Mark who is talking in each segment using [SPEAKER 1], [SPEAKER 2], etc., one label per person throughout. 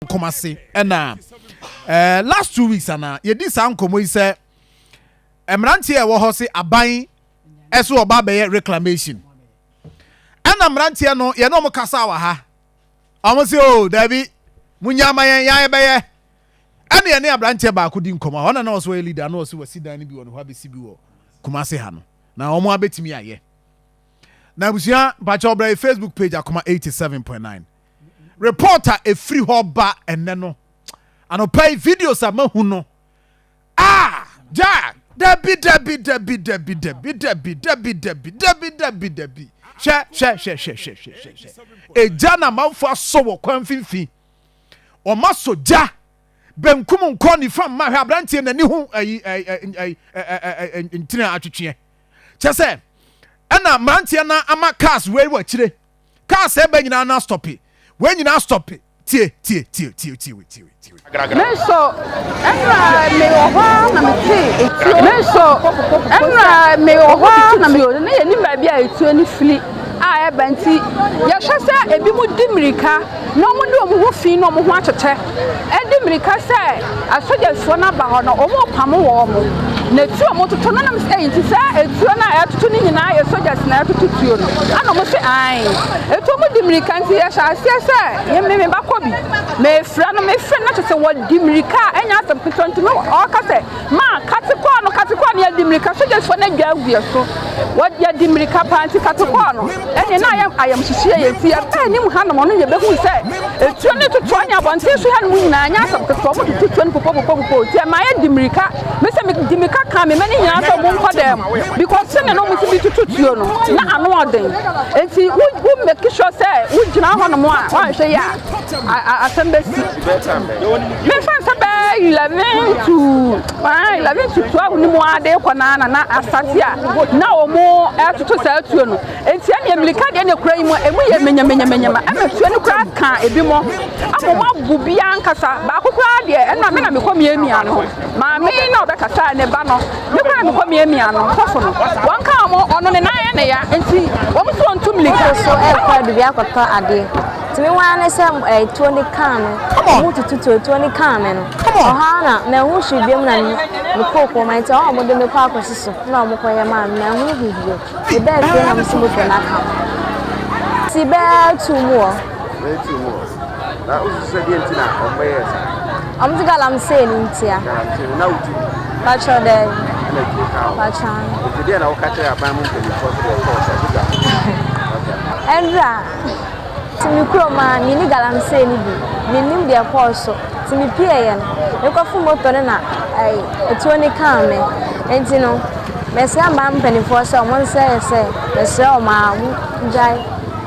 [SPEAKER 1] Nyankomase ɛna last 2 weeks ana yɛdi saa nkɔmmɔ yi sɛ mmeranteɛ a ɛwɔ hɔ se aban ɛso ɔba abɛyɛ reclamation, ɛna mmeranteɛ no yɛne ɔmo kasa wɔ ha, ɔmo se o dabi, munya ama yɛn, yɛn bɛyɛ. Ɛna yɛne aberanteɛ baako di nkɔmmɔ a ɔna na ɔso ɔyɛ leader na ɔso wɔsi dan no bi wɔ ne hɔ abɛsi bi wɔ Kumase ha no na ɔmo abɛtumi ayɛ. Na abusua, mpakyɛ ɔbrɛ Facebook page Akoma 87.9 reporter efiri hɔ ba ɛnɛ no anɔpa yi, videos a mahu no, ah, gya dabi dabi dabi dabi dabi dabi dabi dabi dabi dabi dabi. Hwɛ hwɛ hwɛ hwɛ hwɛ hwɛ hwɛ hwɛ, egya na amanfo asɔ wɔ kwan mfimfini, ɔma so gya benkum nkɔ nifa mma. Hwɛ aberanteɛ n'ani ho ayi ɛyi ɛyi ɛyi ntini atwitweɛ kyɛ sɛ ɛna mmeranteɛ na ama cars wei wɔ akyire, cars ɛbɛ nyinaa na stop, wei nyinaa stop. Tie tie tie tie tie tie tie.
[SPEAKER 2] Me nso ɛnna mewɔ hɔ na mete etuo. Me nso ɛnna mewɔ hɔ na me ne yɛ nim baabi a etuo ne fili a ɛba, nti yɛhwɛ sɛ ebi mu di mirika na wɔn de wɔn ho fi na wɔn ho akyekyɛ ɛdi mirika sɛ asogyafoɔ no aba hɔ no, wɔn pam wɔn na etuo wɔn toto no nam sɛ ɛyi nti sɛ etuo no a ɛtoto no nyinaa yɛ soldiers na ɛtoto tuo no, ɛna wɔn sɛ ae etuo mu di mirika. Nti yɛhyɛ aseɛ sɛ yɛn mmemme ba kɔ bi mefira no, mefira no na kyerɛ sɛ wɔdi mirika a ɛnyɛ asɛm ketewa. Nti no ɔka sɛ ma katekɔɔ no, katekɔɔ no yɛdi mirika, sogyasfoɔ no adwa agu yɛ so, yɛdi mirika paa. Nti katekɔɔ no ɛne na ayɛ ayamhyehyeɛ yɛ, nti yɛbɛ anim hanom ɔno yɛbɛhu sɛ etuo ne totoɔ ne abɔnten so hanom nyinaa nyɛ asɛm ketewa, ɔmo toto tuo no popopopopopɔ. Nti ɛma yɛdi mirika, me sɛ medi mirika ka me ma ne nyinaa sɛ ɔmo nkɔ dɛm because sɛnea na ɔmo si bi toto tuo no na ano ɔden, nti wo make sure sɛ wogyina hɔnom a woanhwɛ yi a asɛm bɛsi. Memfa sɛ bɛɛ 11 to 12 ne mu ade kɔ naa na asate a na ɔmo ɛtoto saa tuo no. Nti ɛne mmirika deɛ ne kura yi mu emu yɛ menyamenyamenyama, ɛma tuo no kura ka ebi mo ama mo abu bia nkasa baako koraa deɛ. Ɛna me na mekɔ miamia no, maame na ɔbɛkasa ne ba no, me koraa mekɔ miamia no sɔfo no, wɔn ka mo ɔno ne nan yɛ ne ya, nti wɔn nso wɔn tu mmirika.
[SPEAKER 3] So ɛkɔ adubi akɔtɔ adeɛ nti me waa ne sɛ ɛtuo ne kaa me, ɔmo tutu tuo tuo ne kaa me no ɔha na mɛho hwee biom na mekɔɔ kurom, nti ɔmo de me kɔ akɔsi so na ɔmo kɔyɛ maa me, mɛho hwee bio. Mebɛɛ fie na mo si moto n'aka ti bɛɛ tu mu wɔ.
[SPEAKER 4] Bɛɛ tu mu wɔ na wosusu sɛ deɛ nti na ɔmo bɛyɛ saa?
[SPEAKER 3] Ɔmo ti galamsey ne ntia.
[SPEAKER 4] Galamsey na wotu bi?
[SPEAKER 3] Patrɔ dɛ.
[SPEAKER 4] Ɛna tuo ka wo?
[SPEAKER 3] Patrɔ.
[SPEAKER 4] Nti deɛ na woka kyerɛ aban mu mpanimfoɔ sɛ deɛ ɛkɔɔ sɛ ɛdeda?
[SPEAKER 3] Ɛndra nti me kurom a menni galamsey no bi, mennim deɛ ɛkɔɔ so, nti mepieeɛ no mekɔfo moto no na ɛtuo ne kaa me. Nti no mesrɛ mmaa mpanimfoɔ sɛ ɔmo nsrɛ yɛ sɛ mesrɛ ɔmo a ɔmo gyae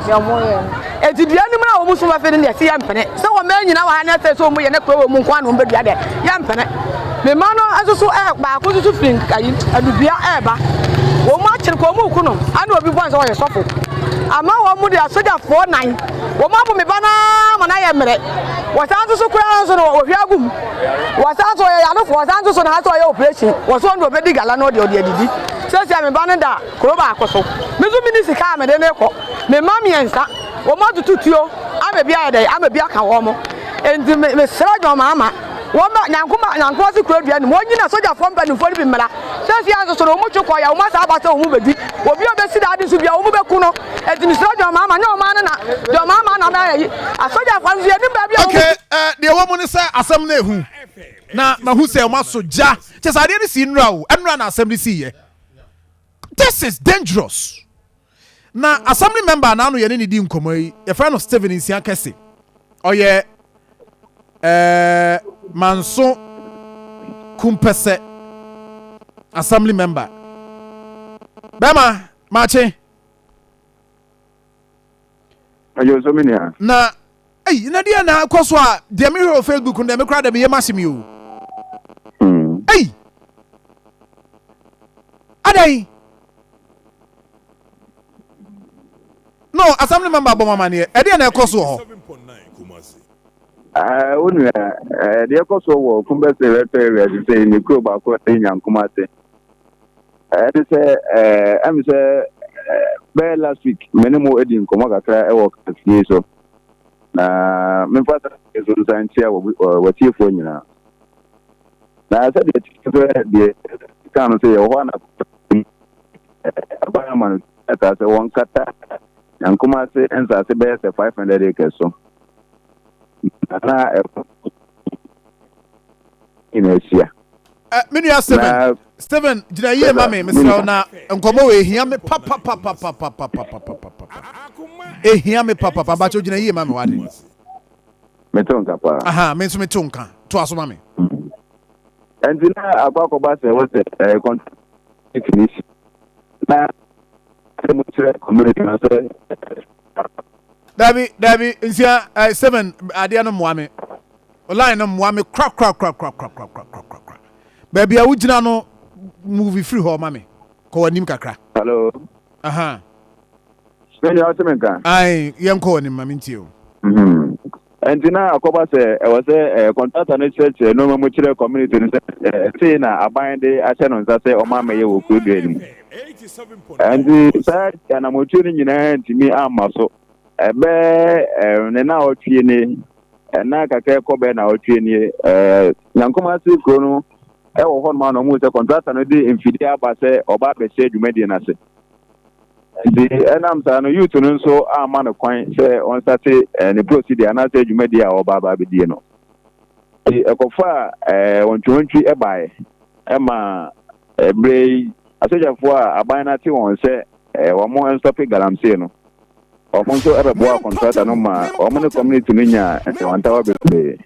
[SPEAKER 3] deɛ ɔmo yɛ no.
[SPEAKER 5] Eti dua no mu na wɔn so afei no deɛ si yɛ mpene sɛ wɔn mmaa nyinaa wɔ ha na ɛsɛ sɛ wɔn yɛ ne kuro wɔ mu nko ara na wɔn bɛdua deɛ yɛ mpene. Me mma no nso so baako nso so firi ayi adubea ɛɛba, wɔn mu akyere kɔ wɔn ku no, ɛna obi bɔ nsɛ wɔyɛ sɔfo ama wɔn mu de asogyafoɔ nan wɔn abo me ba naa ma na yɛ mmerɛ. Wɔsan nso so koraa nso no wɔhwɛ agu mu, wɔsan nso ɔyɛ yarefoɔ, wɔsan nso so na ha sɛ ɔyɛ operation, wɔso ɔno ɔbɛdi gala na ɔde adidi. Sɛsi a me ba no da kuro baako so, me nso mi ni sika a mede ne kɔ. Me mma mmiɛnsa wɔn atutu tuo ama bi ayɛ dɛ ama bi aka wɔn, nti mesrɛ John Mahama wɔn ba Nyankoma Nyankoa se kuro dua no mu wɔn nyina sogyafoɔ mpanimfoɔ no bi mmra. Sɛsi a nso so no wɔn twe kɔ yɛ wɔn asa aba sɛ wɔn bɛdi obi a ɔbɛsi daade nso bia wɔn bɛku no. Nti mesrɛ John Mahama, nyɛ ɔman no na John Mahama na ɔbɛyɛ yi asogyafoɔ nso yɛnim baabi a wɔn.
[SPEAKER 1] Okay, deɛ ɛwɔ mu ne sɛ asɛm no ehu na mahu sɛ ɔma so gya kyɛ sɛ adeɛ no si nnura o, ɛnnura na asɛm no si yɛ. This is dangerous. Na assembly member n'ano yɛne ne di nkɔmɔ yi, yɛfrɛ no Stephen Nsia Kɛse, ɔyɛ Manso Kumpɛsɛ assembly member. Bɛrima maakye.
[SPEAKER 4] Ayo so me nua.
[SPEAKER 1] Na eyi na deɛ na akɔ so a deɛ mehwɛ wɔ Facebook no deɛ mekora deɛ meyɛ m'asɛm yi o. Eyi adan no, assembly member bɔ mamaneɛ, ɛdeɛ na ɛkɔ so wɔ hɔ?
[SPEAKER 4] Wo nua, deɛ ɛkɔ so wɔ Kumbɛsɛ electoral area sɛ ne kuro baako a ɛyɛ Nyankomase. Ɛne sɛ ɛmi sɛ bɛyɛ last week me ne mo adi nkɔmmɔ kakra ɛwɔ kafie so. Na memfa saa so nsa nkyia w'atiefoɔ nyinaa. Na sɛdeɛ ɛte sɛ deɛ ka no sɛ yɛwɔ hɔ a na aban ama no krataa sɛ wɔnkata Nyankomase nsase bɛyɛ sɛ 500 acres so. Na na ɛho nyinaa ahyia.
[SPEAKER 1] Me nua Steven, Steven gyina yie ma me mesrɛ wo na nkɔmmɔ wɔ ehia me papapapapapapapapa. Ehia me papapa bakyɛ gyina yie ma me wade.
[SPEAKER 4] Meto nka paa.
[SPEAKER 1] Aha, me nso meto nka. To aso ma me.
[SPEAKER 4] Ɛnti na akɔ akɔba sɛ wɔ sɛ ɛɛ kɔntɛnti ne si na sɛ mo kyerɛ community na sɛ.
[SPEAKER 1] Dabi dabi nsia ɛɛ Steven adeɛ no mmoa me. Line no mmoa me kora kora kora kora kora kora kora kora kora. Baabi a wogyina no move firi hɔ ma me. Kɔ w'anim kakra.
[SPEAKER 4] Hello.
[SPEAKER 1] Aha.
[SPEAKER 4] Me nua ɔte me nka.
[SPEAKER 1] Ae, yɛnkɔ w'anim ma mentie o.
[SPEAKER 4] Mhm. Ɛnti na akɔba sɛ ɛwɔ sɛ eh, kɔntrata no kyerɛkyerɛ nneɛma mu kyerɛ community no sɛ eh, sei na aban de ahyɛ no nsa sɛ ɔma mɛyɛ wɔ kuro dua no mu. Ɛnti saa anammɔtuo no nyinaa ntumi amma so. Ɛbɛ eh, ne na ɔtwe nie, ɛna kakra ɛkɔ bɛɛ na ɔtwe nie. Eh, Nyankomase kuro no ɛwɔ hɔ nom a na ɔmo sɛ kɔntrata no de mfidie aba sɛ ɔba abɛhyɛ dwumadie no ase. Nti ɛnam saa no, youth no nso amma no kwan sɛ ɔnsate eh, ne procedure anaasɛ dwumadie a ɔba aba abɛdie no. Nti ɛkɔfaa eh, wɔntwiwɔntwi ɛbaeɛ ɛma ɛberɛ yi asogyafoɔ a aban no ate wɔn sɛ eh, wɔn nstɔpe galamsey no, wɔn nso ɛbɛboaa kɔntrata no ma wɔn ne community no nyaa ntawantawa bebree.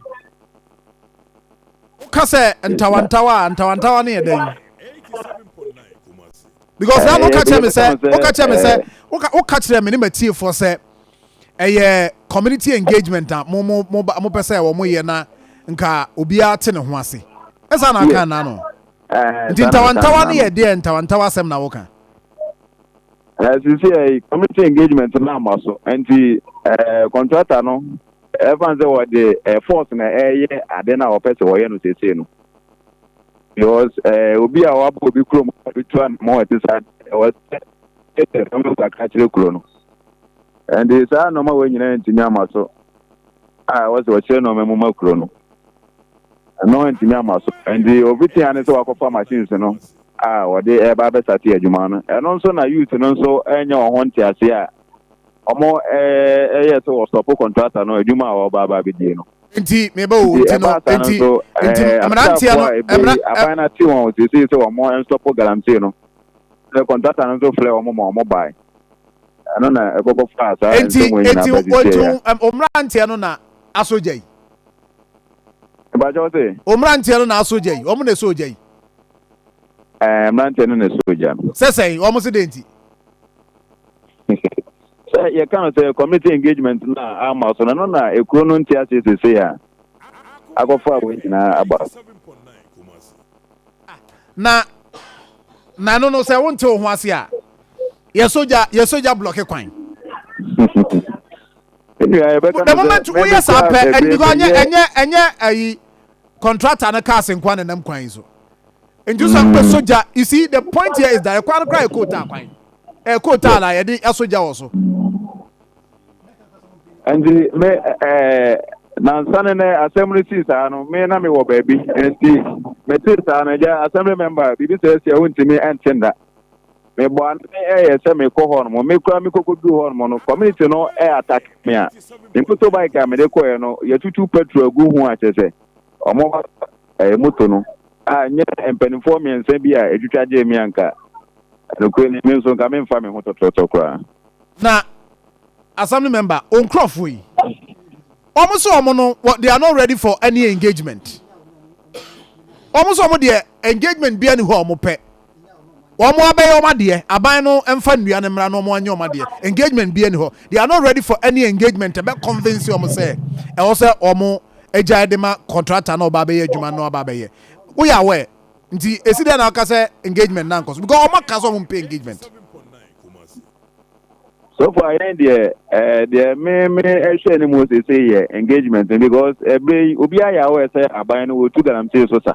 [SPEAKER 1] Woka sɛ ntawantawa a, ntawantawa no yɛ dɛn? Because na woka kyerɛ me sɛ, woka kyerɛ me sɛ, woka woka kyerɛ me ne matiefoɔ sɛ ɛyɛ community engagement a mo mo mo mo pɛ sɛ wɔn yɛ na nka obiara te ne ho ase. Ɛsa na aka na no. Nti ntawantawa no yɛ deɛ ntawantawa asɛm na woka.
[SPEAKER 4] Sisi ɛ community engagement na ama so nti ɛɛ contractor no ɛfa sɛ wɔde ɛ force na ɛyɛ ade na wɔpɛ sɛ wɔyɛ no sese no. Because eh, obi a wabɔ obi kurom a obi tu anamɔ ɛte saa ɛwɔ sɛ ɛsɛ fam kakra kyerɛ kuro no. Ɛnti saa nneɛma wɔ nyinaa ntumi ama so a ɛwɔ sɛ wɔkyerɛ nneɛma mu ma kuro no. Ɛno ntumi ama so. Ɛnti obi tea ne sɛ wakɔfa machines no a wɔde ɛreba abɛsate adwuma no. Ɛno nso na youth no nso ɛnyɛ wɔn ho nteaseɛ a wɔn ɛyɛ sɛ wɔsɔpo contractor no adwuma a wɔba aba abɛdie no.
[SPEAKER 1] Nti meba o nti no nti nti mmeranteɛ no
[SPEAKER 4] mmra aban no ate wɔn sese sɛ wɔn nstɔpo galamsey no sɛ kɔntrata no nso frɛ wɔn ma wɔn bae ɛno na ɛkɔkɔ faa saa
[SPEAKER 1] nsɛm wɔn nyinaa ba sisi ɛyɛ. Nti mmeranteɛ no na asɔ gya yi.
[SPEAKER 4] Mpakyɛw se.
[SPEAKER 1] Mmeranteɛ no na asɔ gya yi wɔn na ɛsɔ gya yi.
[SPEAKER 4] Ɛɛ mmeranteɛ no na ɛsɔ gya no.
[SPEAKER 1] Sɛ sɛn wɔn se dɛn ti.
[SPEAKER 4] Sɛ yɛka no sɛ community engagement no a amma so no, ɛno na ekuro no nte aseɛ seesei a akɔfa wei nyinaa aba.
[SPEAKER 1] Na na ɛno no sɛ wonte wo ho ase a yɛ sogya yɛ sogya blɔke kwan.
[SPEAKER 4] Nua yɛbɛka
[SPEAKER 1] The moment woyɛ saa pɛ ɛnyɛ ɛnyɛ ɛnyɛ ayi contractor no cars nkoa na nam kwan yi so. Nti sɛ wopɛ sogya you see the point here is that ɛkwan no koraa yɛ kootaa kwan. Ɛkootaa na yɛde ɛso gya wɔ so.
[SPEAKER 4] Nti me ɛɛ nansa ne nɛ asɛm no sii saa no me na mewɔ baabi nti metee saa no agya assembly member biribi sɛ asi a wontumi ɛnte nda mebɔ ano ɛyɛ sɛ mekɔ hɔ nom me kora mekɔkɔduru hɔ nom no community no ɛ attack me a me motorbike a mede kɔɛ no yɛtutu petrol agu ho a kyerɛ sɛ ɔmo ɛyɛ moto no a nyɛ mpanimfoɔ mmiɛnsa bi a ɛtwitwa gyee me anka nokorɛ ni me nso nka memfa me ho tɔtrɔtɔ koraa.
[SPEAKER 1] Na assembly member wo nkurɔfoɔ yi wɔn sɛ wɔn no they are not ready for any engagement wɔn sɛ wɔn deɛ engagement bia ni hɔ a wɔn pɛ wɔn abɛyɛ wɔn adeɛ aban no mfa nnua no mmra na wɔn anyɛ wɔn adeɛ engagement bia ni hɔ they are not ready for any engagement ɛbɛ convince wɔn sɛ ɛwɔ sɛ wɔn agyae de ma contractor na ɔba abɛyɛ adwuma na ɔba abɛyɛ woyɛ aware nti esi dɛ na ɔka sɛ engagement na nkɔ so because ɔmo aka sɛ ɔmo mpɛ engagement.
[SPEAKER 4] So far yɛn deɛ ɛɛ deɛ me me ɛhwɛ ne mu sese yɛ engagement because ɛbɛ yi obi ayɛ awɔ ɛsɛ aban no wɔtu galamsey so sa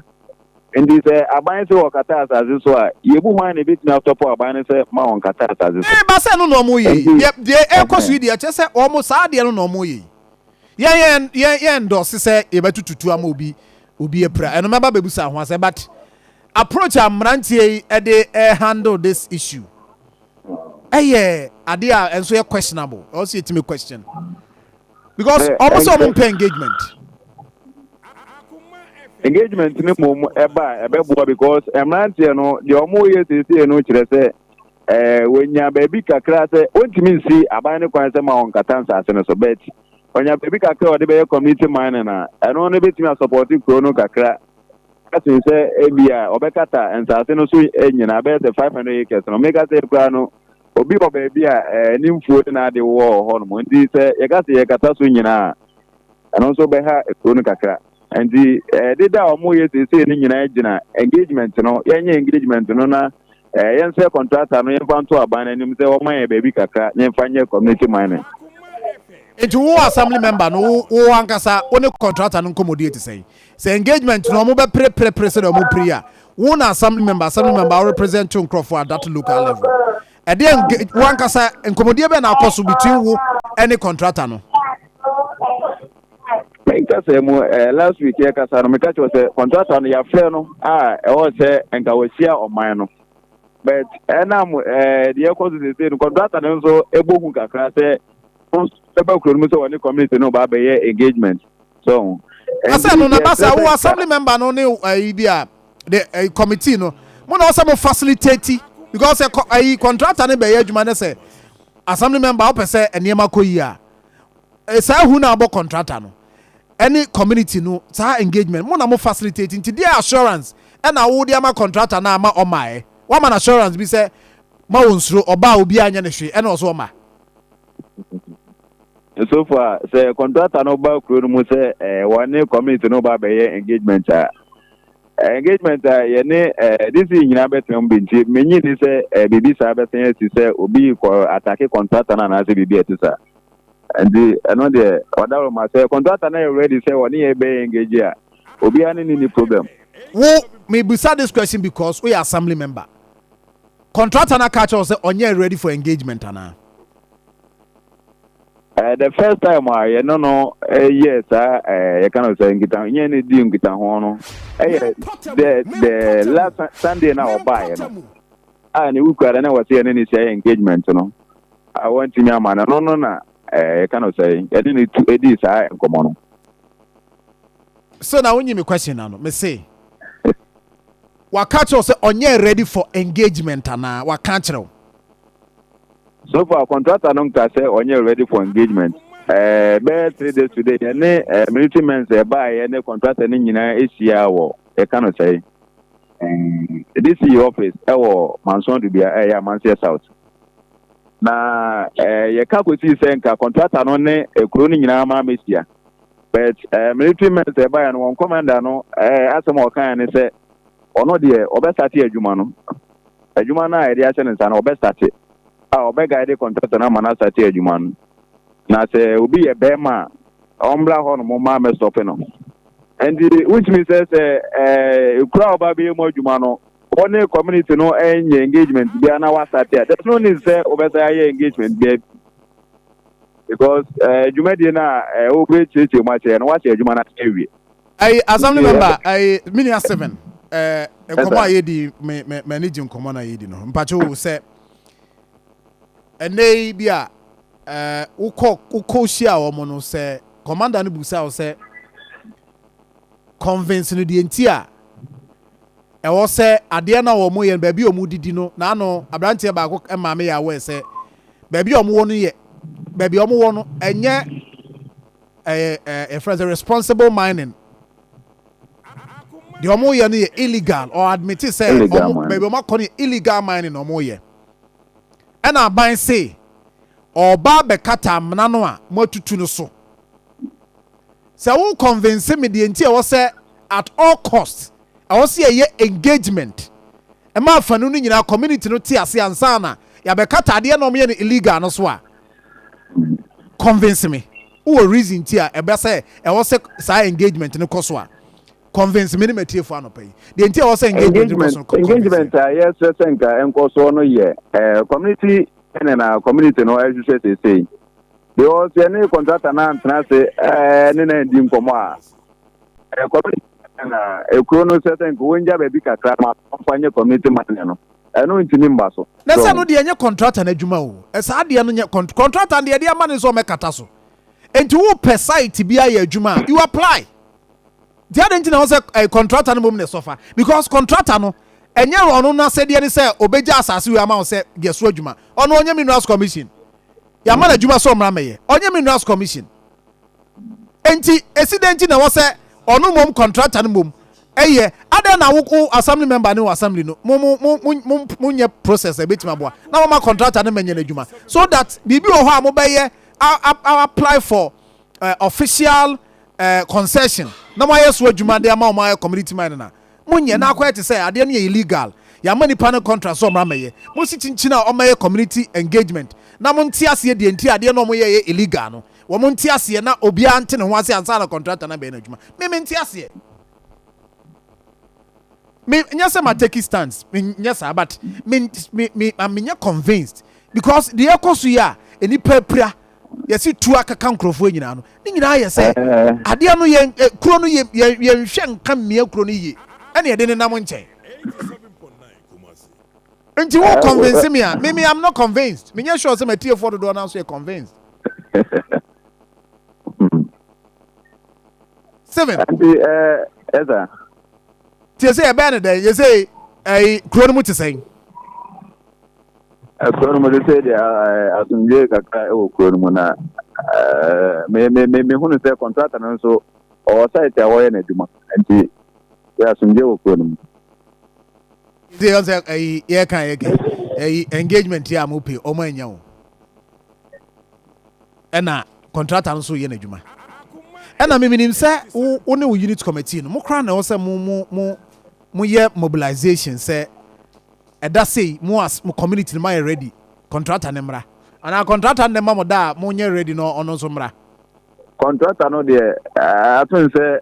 [SPEAKER 4] nti sɛ aban sɛ wɔkata asase so a yɛbu hwan na ebetumi asɔpɔ aban no sɛ ma wɔn kata asase so.
[SPEAKER 1] Ɛɛ ba sɛ no na ɔmo yɛ yi deɛ deɛ ɛkɔ so yi deɛ kyɛ sɛ ɔmo saa deɛ no na ɔmo yɛ yi. Yɛn yɛn yɛn yɛn ndɔse sɛ yɛbɛtututu ama obi obi apira. Ɛno mɛba bɛbusa ho asɛm, but approach a mmeranteɛ yi ɛde handle this issue ɛyɛ adeɛ a ɛnso yɛ questionable. Ɛwɔ sɛ yɛtumi question because ɔmo sɛ ɔmo mpɛ engagement.
[SPEAKER 4] Engagement no mmom ɛba a, ɛbɛboa because mmeranteɛ no deɛ ɔmo yɛ seesei no kyerɛ sɛ wɔnya baabi kakra sɛ wɔntumi nsi aban no kwan sɛ ma wɔnkata nsase no so, but ɔnya baabi kakra a ɔde bɛyɛ community mining a, ɛno no bɛtumi asupport kuro no kakra asen sɛ ebi a ɔbɛkata nsase no so nyinaa bɛyɛ sɛ 500 acres no. Meka sɛ koraa no, obi wɔ baabi a ne mfuo ne n'ade wɔ hɔ nom, nti sɛ yɛka sɛ yɛkata so nyinaa, ɛno nso bɛha kuro no kakra. Nti deda a wɔn yɛ seesei no nyinaa gyina engagement no. Yɛnyɛ engagement no na yɛnsɛ contractor no, yɛmfa nto aban n'anim sɛ wɔma yɛ baabi kakra, yɛmfa nyɛ community mining.
[SPEAKER 1] Nti wo assembly member no, wo ankasa wo ne contractor no nkɔmmɔdie te sɛn? Sɛ engagement no ɔmo bɛ pere pere pere sɛdeɛ ɔmo pere a, wo na assembly member wo represent nkurɔfoɔ at that local level, ɛdeɛ wo ankasa nkɔmmɔdie bɛɛ na akɔ so between wo ɛne contractor no?
[SPEAKER 4] Menka sɛ mu last week yɛkasa no, meka kyerɛ sɛ contractor no, yɛafrɛ no a ɛwɔ sɛ nka wɔahyia ɔman no, but ɛnam deɛ ɛkɔ so seesei no, contractor no nso ɛbɔ hu kakra sɛ ɛbɛ kuro no mu sɛ wɔne community no ba abɛyɛ engagement so.
[SPEAKER 1] Asɛ no na basa wo assembly member no ne ayi bi a the committee no mo na ɔsɛ mo facilitate, because ayi contractor no bɛyɛ adwuma ne sɛ assembly member wopɛ sɛ nneɛma kɔ yi a, saa hu na abɔ contractor no ɛne community no saa engagement mo na mo facilitate. Nti deɛ assurance ɛna wo de ama contractor na ama ɔma ɛ wama na assurance bi sɛ ma wɔn nsuro ɔbaa obi anyɛ ne hwee ɛna ɔso ɔma?
[SPEAKER 4] So far, sɛ contractor no ba kuro no mu sɛ wɔne community no ba bɛyɛ engagement a, engagement a yɛne DC nyinaa bɛtena mu bi, nti menyi ni sɛ biribi saa bɛsɛn asi sɛ obi kɔ attack contractor no anaasɛ biribi a ɛte saa. Nti ɛno deɛ, ɔdaworo ma sɛ contractor no yɛ ready sɛ wɔne yɛ bɛyɛ engage a, obiara ne ni problem.
[SPEAKER 1] Wo mebusa this question because woyɛ assembly member. Contractor no aka kyerɛ wo sɛ ɔnyɛ ready for engagement anaa?
[SPEAKER 4] The first time a yɛne no yɛ saa yɛka no sɛ nkita nyɛ ne di nkitaho no, ɛyɛ the last Sunday na ɔbaeɛ no a ne wukura na wɔ sɛ yɛne ne hyɛ engagement no a wɔntumi ama no na yɛka no sɛ yɛne ne tu edi saa nkɔmɔ no.
[SPEAKER 1] So na wonyi me question na no, me se waka kyerɛ wo sɛ ɔnyɛ ready for engagement anaa waka kyerɛ wo?
[SPEAKER 4] So far, contractor no nka sɛ ɔnyɛ ready for engagement. Bɛyɛ 3 days today, yɛne military men sɛ ɛbaeɛ ne contractor no nyinaa ahyia wɔ yɛka no sɛ DC office ɛwɔ Manson Dubia, ɛyɛ Amanseɛ South, na yɛka kɔsii sɛ nka contractor no ne kuro no nyinaa ma mɛhyia, but military men sɛ ɛbaeɛ no, wɔn commander no asɛm a ɔkaeɛ ne sɛ ɔno deɛ ɔbɛstart adwuma no, adwuma no a yɛde ahyɛ ne nsa no, ɔbɛstart a ɔbɛguide contractor no ama no astart adwuma no, na sɛ obi yɛ bɛrima a, ɔmbra hɔ nom ma mɛstop no. Nti wotumi sɛ ekura a ɔba bɛyɛ mu adwuma no, wɔne community no nyɛ engagement biara na wastart a, there's no need sɛ wobɛsɛ ayɛ engagement biara because dwumadie no a wobɛkyerɛkyerɛ mu akyerɛ no, wahyɛ adwuma no ase awie.
[SPEAKER 1] Ɛyi assembly member, ɛyi minia seven, nkɔmɔ a yɛdi, me me m'ani gye nkɔmɔ na yɛdi no. Mpakyɛw, sɛ ɛnɛ yi bi a wokɔ hyia wɔn no, sɛ commander no busa wo sɛ convince no deɛ nti a ɛwɔ sɛ adeɛ no a wɔn yɛ no, baabi a wɔn didi no, n'ano aberanteɛ baako maame yɛ awɔ sɛ baabi a wɔn wɔ no yɛ baabi a wɔn wɔ no ɛnyɛ ɛyɛ ɛɛ yɛfrɛ sɛ responsible mining, deɛ wɔn yɛ no yɛ illegal, or admit sɛ wɔn baabi a wɔn akɔ no yɛ illegal mining na wɔn yɛ, ɛna aban se ɔba abɛkata amena no a mo atutu no so, sɛ wo convince me deɛ nti ɛwɔ sɛ at all cost ɛwɔ sɛ yɛyɛ engagement ɛma afanu no nyinaa, community no te ase ansa na yɛabɛkata adeɛ na ɔmo yɛ no illegal no so a, convince me. Wowɔ reason ti a ɛbɛ sɛ ɛwɔ sɛ saa engagement no kɔ so a, convince me ne matiefo anɔpa yi deɛ nti ɛwɔ sɛ engagement no kɔ so no.
[SPEAKER 4] Engagement a yɛsrɛ sɛ nka nkɔ soɔ no yɛ community ɛne na community no ɛhwehwɛ seesei. Because yɛne contractor no antena ase ɛɛ ne na andi nkɔmmɔ a, ɛɛ community na ekuro no sɛ sɛ nka wɔngya baabi kakra ma wɔmfa nyɛ community money no, ɛno ntumi mma so.
[SPEAKER 1] Na sɛ ɛno deɛ ɛnyɛ contractor no adwuma o. Saa adeɛ no nyɛ contractor no deɛ yɛde ama no sɛ ɔmmɛkata so. Enti wopɛ site bi ayɛ adwuma a, you apply. Nti adɛn nti na ɛwɔ sɛ eh, contractor no mmom na ɛsɔfa? Because contractor no, ɛnyɛ ɔno n'asɛdeɛ ne sɛ ɔbɛgya asase wei ama wo sɛ yɛ so adwuma. Ɔno ɔnyɛ Minerals Commission. Yɛama no adwuma sɛ ɔmmra mmɛyɛ. Ɔnyɛ Minerals Commission. Enti ɛsi dɛn nti na ɛwɔ sɛ ɔno mmom contractor no mmom ɛyɛ? Adɛn na wo wo assembly member ne wo assembly no mo mo mo mo mo monyɛ process a ɛbɛtumi aboa na wɔma contractor no mmɛnyɛ n'adwuma so that biribi wɔ hɔ a mobɛyɛ a a apply for uh, official uh, concession na moayɛ so adwuma de ama wɔn ayɛ community mining a monyɛ na akɔyɛ te sɛ adeɛ no yɛ illegal. Yɛama nipa no contract sɛ ɔmmra mmɛyɛ. Mo si kyinkyin a ɔmmɛyɛ community engagement na monte aseɛ deɛ nti adeɛ no ɔmo yɛ yɛ illegal no. Wɔn nte aseɛ na obiara nte ne ho ase ansa na contractor no abɛyɛ n'adwuma. Me mente aseɛ. Me nyɛ sɛ ma take stance, me nyɛ saa, but me me me menyɛ convinced because deɛ ɛkɔ so yi a nnipa apira yɛsi tu akaka nkurɔfoɔ nyinaa no ne nyinaa yɛ sɛ adeɛ no yɛn eh, kuro no yɛ yɛn yɛnhwɛ nka mmea kuro no yie ɛna yɛde nenam nkyɛn. Nti wo convince me a, me me am not convinced. Menyɛ sure sɛ matiefoɔ dodoɔ no nso yɛ convinced. Seven.
[SPEAKER 4] Nti ɛɛ ɛsa.
[SPEAKER 1] Tie sɛ yɛbɛyɛ no dɛn yɛ sɛ ɛyi kuro no mu te sɛn.
[SPEAKER 4] Kuro no mu te sɛ deɛ asomdwoe kakra wɔ kuro no mu na me me me mehunu sɛ kɔntrata no nso ɔwɔ site a wɔyɛ n'adwuma nti yɛ asomdwoe wɔ kuro no mu.
[SPEAKER 1] Nti yɛn sɛ ɛyi yɛka yɛka ɛyi engagement yɛ a mo pe ɔmo anya o ɛna contractor no nso yɛ n'adwuma ɛna miminim sɛ wo wo ne wo unit committee no mo koraa na ɛwɔ sɛ mo mo mo mo yɛ mobilization sɛ ɛda sei mo as mo community no mo ayɛ ready, contractor no mmra anaa contractor no na ɛma mo da a mo nyɛ ready no ɔno nso mmra.
[SPEAKER 4] Contractor no deɛ ato sɛ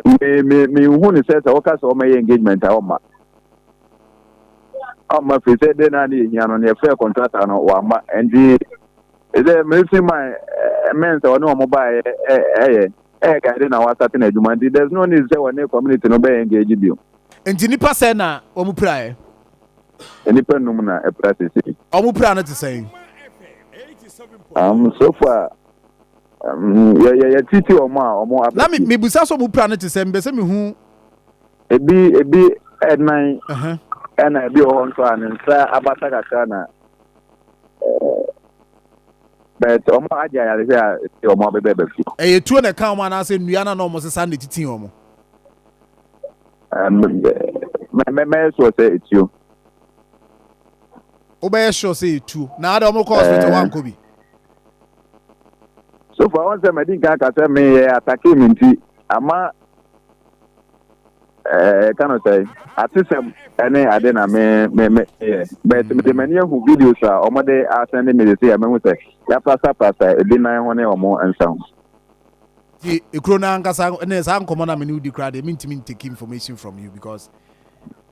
[SPEAKER 4] me me me nhu ne sɛ sɛ wɔka sɛ wɔmɛyɛ engagement a ɔmma ɔmma firi sɛ de na ne yɛhia no ne yɛfrɛ contractor no wamma. Nti sɛ meresi man men sɛ ɔne wɔn baeɛ ɛyɛ ɛyɛ guide na wasate no adwuma nti there's no need sɛ wɔne community no bɛyɛ engage bio.
[SPEAKER 1] Nti nipa sɛn na wɔn piraeɛ?
[SPEAKER 4] Nnipa num na ɛpira sisi.
[SPEAKER 1] Wɔn pira no te sɛn?
[SPEAKER 4] So far yɛ yɛ yɛtiti wɔn a wɔn aba.
[SPEAKER 1] Na mi mibusa sɛ wɔn pira no te sɛn? Mbɛ sɛ mi hu.
[SPEAKER 4] Ebi ebi ɛnan ɛna ebi wɔ hɔ nso a ne nsa abata kakra na ɛɛ but wɔn agye ayarehwɛ a esi wɔn abɛbɛ bɛ fi.
[SPEAKER 1] Ɛyɛ tuo na ɛka wɔn anaasɛ nnua na na wɔn sesa na etiti wɔn?
[SPEAKER 4] Mɛyɛ sure sɛ etuo.
[SPEAKER 1] Wobɛyɛ sure sɛ etuo na adɛ wɔn kɔ hospital wankɔ bi?
[SPEAKER 4] So far wɔn sɛ mɛdi nkan aka sɛ meyɛ atake mi nti ama ɛɛ ka no sɛ atesɛm ɛne ade na me me me yɛ, but mede m'ani ahu videos a wɔde asɛnde me sɛ yɛ mehu sɛ yɛaprasaprasa ebi nan ho ne wɔn nsa ho.
[SPEAKER 1] Nti ekuro no ankasa ne saa nkɔmɔ na me ne wo di koraa deɛ mentumi ntake information from you because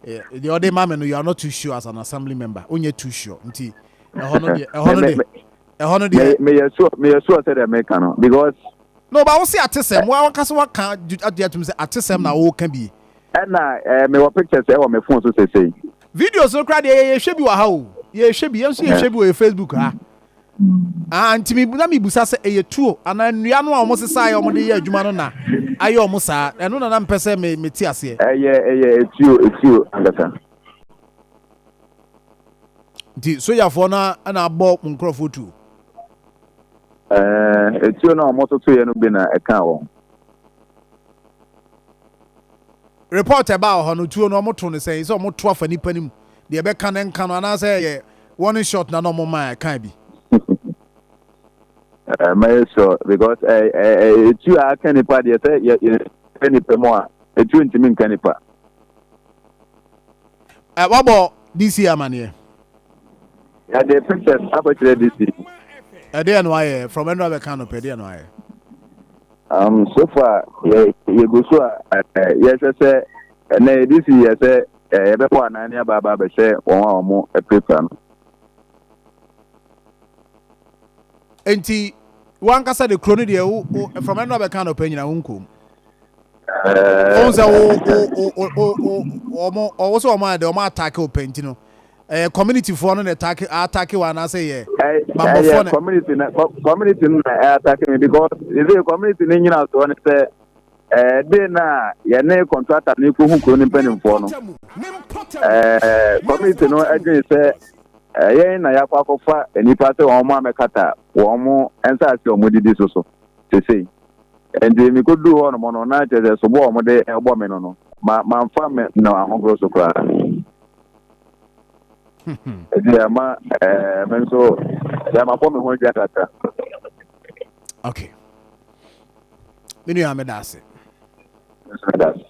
[SPEAKER 1] deɛ ɔde ma me no, you are not too sure as an assembly member, wonyɛ too sure nti ɛhɔ no deɛ ɛhɔ no deɛ ɛhɔ no deɛ.
[SPEAKER 4] Meyɛ sure, meyɛ sure sɛ deɛ meka no because.
[SPEAKER 1] No, ba wo se atesɛm wa wankasa waka agye atum sɛ atesɛm na wɔka bi.
[SPEAKER 4] Ɛna ɛɛ mewɔ pictures ɛwɔ me phone so sesei.
[SPEAKER 1] Videos no koraa deɛ yɛhwɛ bi wɔ ha o, yɛhwɛ bi, yɛn nso yɛhwɛ bi wɔ yɛ Facebook ha. Ah, nti me na mebisa sɛ ɛyɛ tuo anaa nnua no a wɔn sesaeɛ a wɔde yɛ adwuma no na ayɛ wɔn saa. Ɛno na na mpɛ sɛ me mete aseɛ.
[SPEAKER 4] Ɛyɛ ɛyɛ etuo etuo ankasa.
[SPEAKER 1] Nti sogyafoɔ no na abɔ mo nkurɔfoɔ tuo?
[SPEAKER 4] Ɛɛ, etuo no a wɔtotoeɛ no bi na ɛkaa wɔn.
[SPEAKER 1] Report ɛbaa wɔ hɔ no, tuo no wɔto no sɛn? Sɛ wɔto afa nipa no mu, deɛ ɛbɛka no nka no anaasɛ ɛyɛ warning shot na na wɔn maa ɛkaa bi?
[SPEAKER 4] Ɛɛ, mɛyɛ sure because ɛɛ ɛɛ etuo a aka nipa deɛ sɛ yɛ yɛ nipa mu a etuo ntumi nka nipa.
[SPEAKER 1] Ɛ wabɔ DC amaneɛ?
[SPEAKER 4] Yɛde pictures akɔkyerɛ DC.
[SPEAKER 1] Ɛdeɛ no ayɛ from ɛno abɛka no pɛ ɛdeɛ no ayɛ.
[SPEAKER 4] So far yɛ yɛgu so a yɛhwɛ sɛ ɛnɛ DC yɛ sɛ yɛbɛbɔ anan ne aba aba abɛhwɛ wɔn a wɔn apirapira no.
[SPEAKER 1] Nti. Wankasa de kuro no deɛ wo wo from ɛno abɛka anɔpa nyina wo nkɔm. Ohun sɛ wo wo wo wo wo wɔn ɔwɔ sɛ wɔn ayɛ dɛ wɔn atake wo pɛnti no ɛyɛ community foɔ no na atake atake wo anaasɛ yɛ
[SPEAKER 4] bambɔfoɔ na. Community na community no na atake me because ɛsɛ community no nyina soɔ ne sɛ ɛɛ de na yɛne contractor no kɔhu kuro no mpanimfoɔ no ɛɛ community no adwene sɛ yɛn na yɛakɔ akɔfa nnipa sɛ wɔn amɛkata wɔn nsaase a wɔn didi so so sesei. Enti mikoduu hɔnom no, na kyerɛ sɛ sobo a wɔde rebɔ me no no, ma mamfa me no ahohoro so koraa. Enti ɛma ɛɛ me nso yɛ mabɔ me ho adwa kakra.
[SPEAKER 1] Okay. Me nua meda ase.
[SPEAKER 4] Nso meda ase.